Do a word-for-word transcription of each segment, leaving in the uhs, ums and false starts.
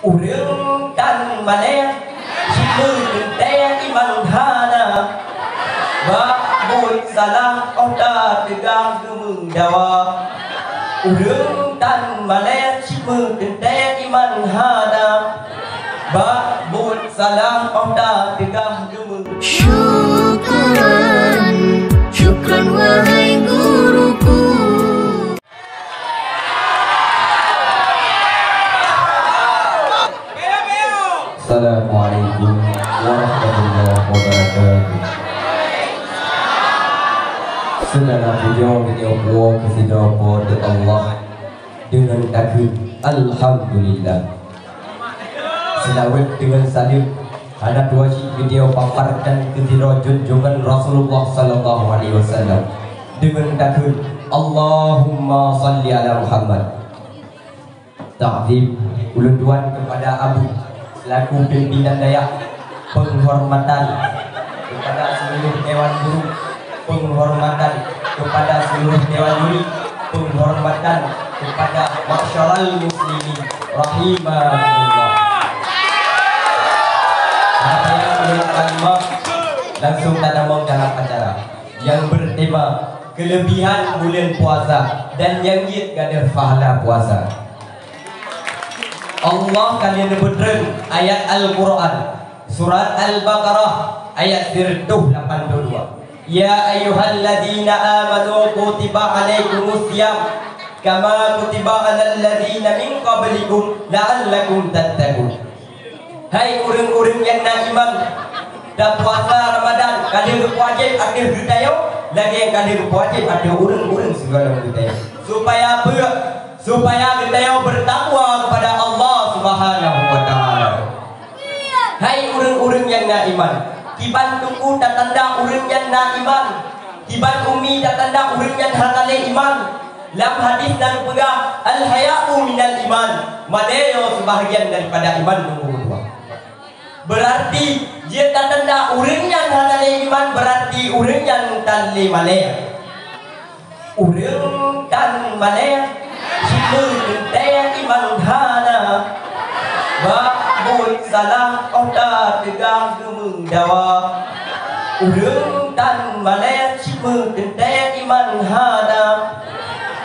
Ureuëng tan malée, cit meuteuntée iman hana. Bak buet salah óh tateugah geumeudawa. Ureuëng tan malée, cit meuteuntée iman hana. Bak buet salah óh tateugah geumeudawa. Syukran, syukran wahai guruku. Assalamualaikum warahmatullahi wabarakatuh. Seudara pujoe geutanyoe puwoe keuh sidroe Po teu Allah deungon takheun alhamdulillah. Seulaweuet deungon saleuem hana tuwoe cit geutanyoe paparkan keu sidroe junjungan Rasulullah sallallahu alaihi wasallam deungon takheun Allahumma salli ala Muhammad. Takzim ulôn tuan keupada Abu selaku pimpinan dayah, peunghormatan keupada seuluruh dewan guru, peunghormatan keupada seuluruh dewan juri, peunghormatan keupada ma'syaral muslimin rahimakumullah. Hana payah ulôn tamong, langsung tatamong dalam acara nyang beutema keulebihan buleuen puasa dan nyang jeuet gadôh pahala puasa. Allah ka lheueh neupeutrön ayat Al-Qur'an, surat Al-Baqarah, ayat sireutôh lapan ploh dua, "Ya ayyuhalladzina amanu kutiba alaikumus siyam kama kutiba alal ladzina min qablikum la'allakum tattaqun." Hai ureuëng-ureuëng nyang na iman, tapuasa Ramadan ka lheueh geupeuwajéb ateueh geutanyoe lagée nyang ka lheueh geupeuwajéb ateueh ureuëng-ureuëng sigohlom geutanyoe. Supaya peue? Supaya geutanyoe beutakwa keupada Allah Subhanahu wa Ta'ala. Hai ureuëng-ureuëng nyang na iman, kiban teungku tatanda ureuëng nyan na iman, kiban umi tatanda ureuëng nyan hana lé iman. Lam hadis na geupeugah, "Al-haya'u minal iman." Malée nyoe seubahgian daripada iman, teungku meutuah. Beurarti jeuet tatanda ureuëng nyan hana lé iman, beurarti ureuëng nyan tan lé malée. Ureuëng tan malée, cit meuteuntée iman hana. Bak buet salah óh tateugah geumeudawa. Ureuëng tan malée, cit meuteuntée iman hana.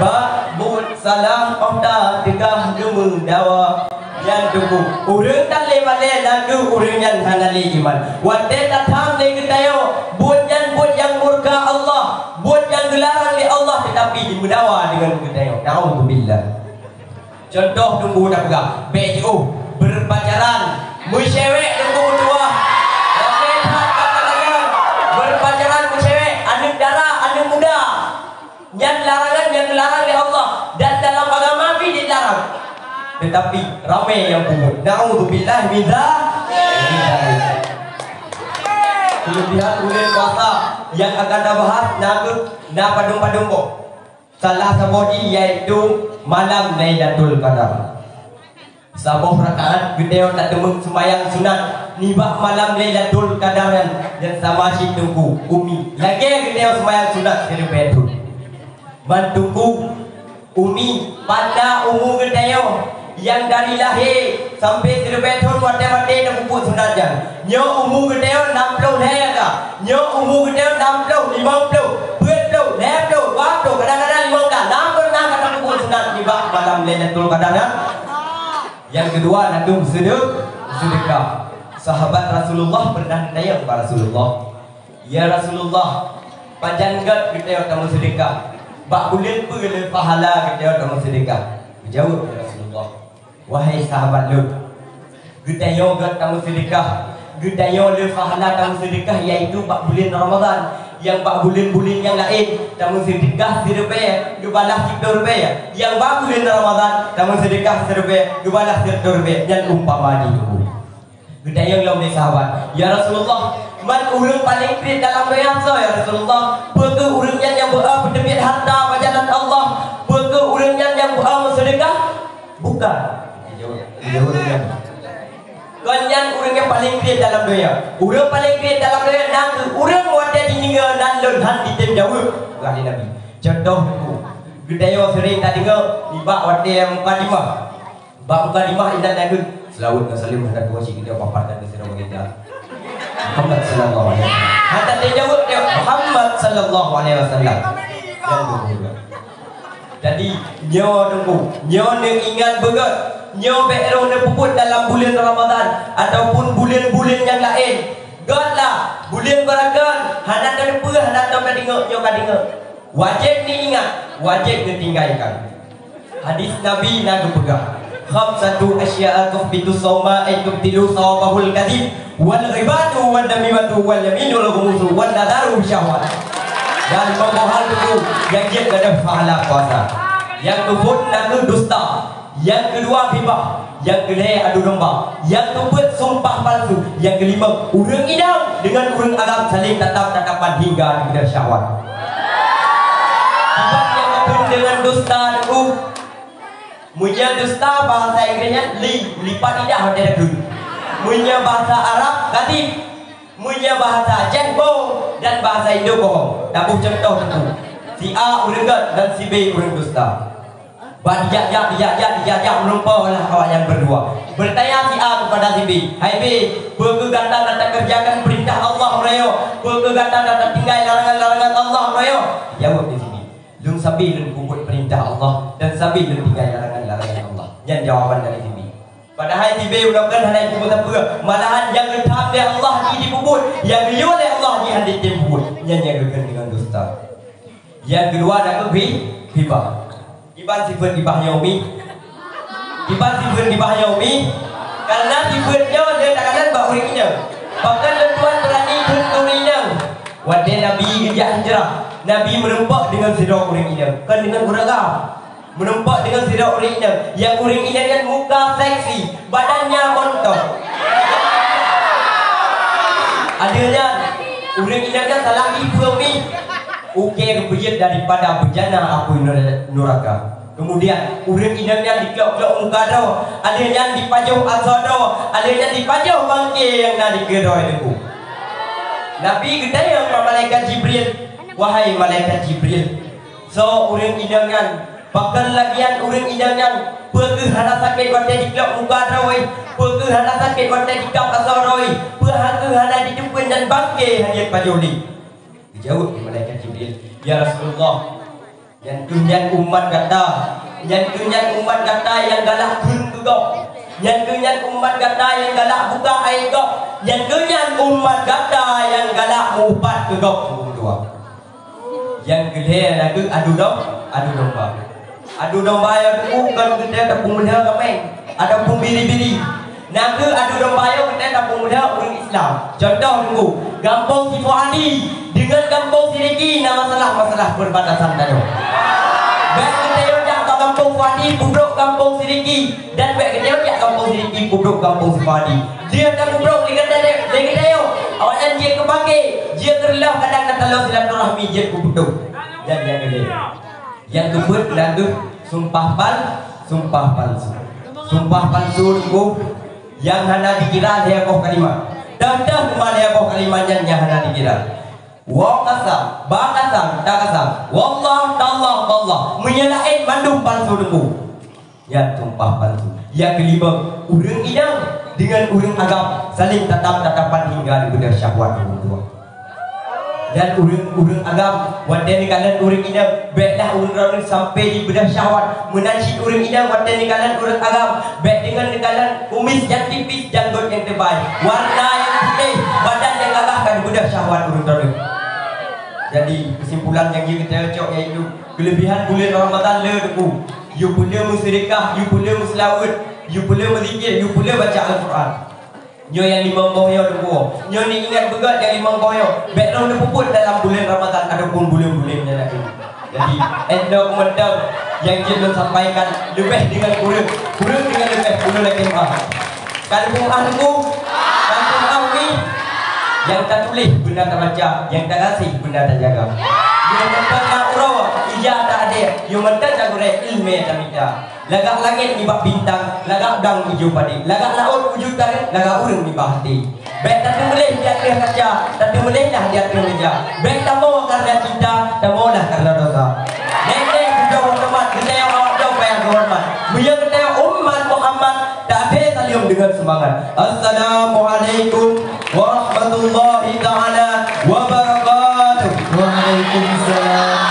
Bak buet salah óh tateugah geumeudawa. Nyan teungku, ureuëng tan lé malée na kheueh ureuëng nyan hana lé iman. Watée tatham lé geutanyoe, buet nyan buet nyang murka Allah, buet nyang geularang lé Allah, teutapi jimeudawa deungon geutanyoe. Naudzubillah. Cuntoh teungku tapeugah, bék jiôh, beurpacaran, meucewek teungku meutuah. Ramé that bak kalangan, beurpacaran meucewek, aneuëk dara, aneuëk muda. Nyan larangan nyang geularang lé Allah, dan dalam agama pih dilarang. Teutapi ramé nyang peubuet. Naudzubillah min dza-, min dzalik. Keulebihan buleuen puasa nyang akan tabahas na kheueh na padum-padum boh. Salah saboh jih yaitu malam Lailatul Qadar. Saboh rakaat geutanyoe tateumeung seumayang sunat nibak malam Lailatul Qadar nyan, nyang sama cit teungku, umi. Lagée geutanyoe seumayang sunat sireubée thon. Man teungku, umi, pat na umu geutanyoe nyang dari lahé sampoe sireubée thon watée-watée tapeubuet sunat nyan? Nyoe umu geutanyoe nam ploh lhée ka. Nyoe umu geutanyoe nam ploh, limong ploh, peuet ploh, lhée ploh, dua ploh, kadang-kadang limong ka. Nam ploh na ka tapeubuet sunat nibak malam Lailatul Qadar nyan. Nyang keudua, na dum seudeu-, seudeukah. Sahabat Rasulullah pernah geutanyong bak Rasulullah, "Ya Rasulullah, pajan gét geutanyoe tameuseudeukah? Bak buleuen peue le pahala geutanyoe tameuseudeukah?" Geujaweueb lé Rasulullah, "Wahai sahabat lôn, geutanyoe gét tameuseudeukah, geutanyoe le pahala tameuseudeukah yaitu bak buleuen Ramadhan. Nyang bak buleuen-buleuen nyang laén, tameuseudeukah sireubée, geubalah siplôh reubée. Nyang bak buleuen Ramadhan, tameuseudeukah sireubée, geubalah sireutôh reubée." Nyan umpama jih teungku. Geutanyong lom lé sahabat, "Ya Rasulullah, man ureuëng paleng kriet dalam donya soe, ya Rasulullah? Peu kheueh ureuëng nyan nyang beu-, peuteubiet hareuta bak jalan Allah? Peu kheueh ureuëng nyan nyang beu-, meuseudeukah?" "Bukan." Jaweueb, jaweueb nyan. "Kon nyan ureuëng nyang paleng kriet dalam donya. Ureuëng paleng kriet dalam donya na kheueh ureuëng watée jideungoe nan lôn hán jitem jaweueb," peugah lé Nabi. Cuntoh teungku, geutanyoe seuring tadeungoe nibak watée mukadimah. Bak mukadimah inan na kheueh Seulaweuet ngon saleuem hana tuwoe cit, kita paparkan di sidang baginda Muhammad sallallahu alaihi wasallam. Hana teuh jaweueb dia, Muhammad sallallahu alaihi wasallam. Dan beugeuh. Jadi, nyoe teungku, nyoe neuingat beugöt, nyoe bék roh neupeubuet dalam buleuen Ramadhan ataupun buleuen-buleuen nyang laén. Göt lah, buleuen Ramadhan, hana teupeue, hana teuka deungoe, nyoe ka deungoe. Wajéb neuingat, wajéb neutinggaikan. Hadis Nabi na geupeugah, "Khamsatu asya'a tuhbitus shauma, ay tubtilu shawmahul kadhib, wal ghibatu wan namimatu wal yaminul ghumusu wan nadharu bisyahwat." Dan limong boh hal teungku nyang jeuet gadôh pahala puasa. Nyang keuphôn na kheueh dusta, nyang keudua ghibah, nyang keulhèe adu domba, nyang keupeuet sumpah palsu, nyang keulimong ureueng inong deungon ureueng agam saléng tatap-tatapan hingga geugadôh syahwat. Sabab nyang keuphôn deungon dusta teungku, meunyoe dusta bahasa Inggréh nyan li, lipat lidah watèe takheun. Meunyoe bahasa Arab kadhib, meunyoe bahasa Aceh boh, dan bahasa Indo bohong. Taboh cuntoh teungku. Si A ureueng göt dan si B ureueng dusta. Bah dijak-jak, dijak-jak, dijak-jak, meulumpoe lah awaknyan berdua. Bertanya si A kepada si B, "Hai B, peu kheueh gata na takeureujakan peurintah Allah meurayeuk? Peu kheueh gata na tatinggai larangan-larangan Allah meurayeuk?" Jaweueb lé si B, "Lôn sabe lôn peubuet peurintah Allah dan sabe lôn tinggai larangan-larangan Allah." Nyan jawaban dari si B. Padahai si B uroe nyan hana jipeubuet sapeue, malahan nyang geutham lé Allah jih jipeubuet, nyang geuyue lé Allah jih hana jitem peubuet. Nyan nyang geukheun deungon dusta. Nyang keudua na kheueh ghi-, ghibah. Kiban sifeuet ghibah nyoe, Umi? Kiban sifeuet ghibah nyoe, Umi? Karena sifeuet nyoe le takalon bak ureueng inong. Pakon lôn tuan beurani kheun keu ureueng inong? Watèe Nabi geujak hijrah, Nabi meurumpok deungon sidroe ureueng inong, kon deungon ureueng agam. Meurumpok deungon sidroe ureueng inong, nyang ureueng inong nyan muka seksi, badannya montok. Adeue nyan, ureueng inong nyan salah ipeue, Umi? Ukèe geupeujeuet daripada beujana apui nuraka. Keumudian, ureueng inong nyan diklok-klok muka droe, adeue nyan dipajoh asoe droe, adeue nyan dipajoh bangke nyang na dikeue droe teungku. Nabi geutanyong bak malaikat Jibril, "Wahai malaikat Jibril, soe ureueng inong nyan? Pakon lagèe nyan ureueng inong nyan? Peu kheueh hana sakét watèe diklok muka droe? Peu kheueh hana sakét watèe dikap asoe droe? Peu kheueh hana jiteupeuen dan bangke hana jipajoh lé?" Geujaweueb lé malaikat Jibril, "Ya Rasulullah, nyan kheueh nyan umat gata, nyan kheueh nyan umat gata nyang galak kheun keu gob, nyan kheueh nyan umat gata nyang galak buka aèb gob, nyan kheueh nyan umat gata nyang galak meuupat keu gob." Nyang keulhèe na kheueh adu dom-, adu domba. Adu domba nyoe teungku kon geutanyoe tapeumulia ramè ataupun biri-biri. Na kheueh adu domba nyoe geutanyoe tapeumulia ureueng Islam. Cuntoh teungku, gampông si Fuadi deungon gampông si Riki na masalah-masalah perbatasan tanyoe. Bèk geutanyoe jak bak gampông Fuadi peubrôk gampông si Riki, dan bèk geutanyoe jak gampông si Riki peubrôk gampông si Fuadi. Jeuet tapeubrôk lé geutanyoe, lé geutanyoe. Awaknyan jeuet keu bangke, jeuet keu reuloh, kadang na taloe silaturahmi jeuet keu putôh. Dan nyang keudua, nyang keupeuet na kheueh sumpah pal-, sumpah palsu. Sumpah palsu teungku, nyang hana dikira lhèe boh kalimat. Teuh-teuh teuma lhèe boh kalimat nyan nyang hana dikira. Wa qasam, ba qasam, ta qasam. Wallah, tallah, tallah. Meunyoe laén mandum palsu teungku. Nyan sumpah palsu. Nyang keulima, ureueng inong deungon ureueng agam saléng tatap-tatapan hingga geugadôh syahwat ureueng tuha. Dan ureueng, ureueng agam, watèe neukalon ureueng inong, bèklah ureueng droeneuh sampai geugadôh syahwat. Meunan cit ureueng inong, watèe neukalon ureueng agam, bèk deungon neukalon kumis nyang tipis, janggot nyang teubai, warna nyang putéh, badan nyang gagah, ka geugadôh syahwat ureueng droeneuh. Jadi, keusimpulan nyang jeuet geutanyoe cok yaitu, keuleubihan buleuen Ramadhan le teungku. Yue peureulèe meuseudeukah, yue peureulèe meuseulaweuet, yue peureulèe meuzikir, yue peureulèe baca Al-Quran. Nyoe nyang limong boh nyoe teungku. Nyoe neuingat beugöt nyang limong boh nyoe. Bèk lôn neupeubuet dalam buleuen Ramadhan ataupun buleuen-buleuen nyang laén. Jadi, 'oh noe mantong nyang jeuet lôn sampaikan leubeh deungon kureueng, kureueng deungon leubeh, ulôn lakèe meu'ah. Ka lheueh meu'ah teungku? Ka lheueh meu'ah umi? Nyang tatuléh beuna tabaca, nyang tagaséh beuna tajaga. Yue mantong na uroe ija ta adek, yue mantong na gurèe ileumèe tamita. Lagak langèt nibak bintang, lagak udang ijo padé, lagak laôt wujud tarek, lagak ureueng nibak até. Bèk tateumeuléh di ateueh kaca, tateumeuléh lah di ateueh meuja. Bèk tamoe kareuna cinta, tamoe lah kareuna dosa. Nèk-nèk geutanyoe horeumat, geutanyoe awak droe payah geuhoreumat. Meunyoe geutanyoe umat Muhammad, tabé saleuem dengan semangat. Assalamualaikum warahmatullahi taala wabarakatuh. Waalaikumsalam.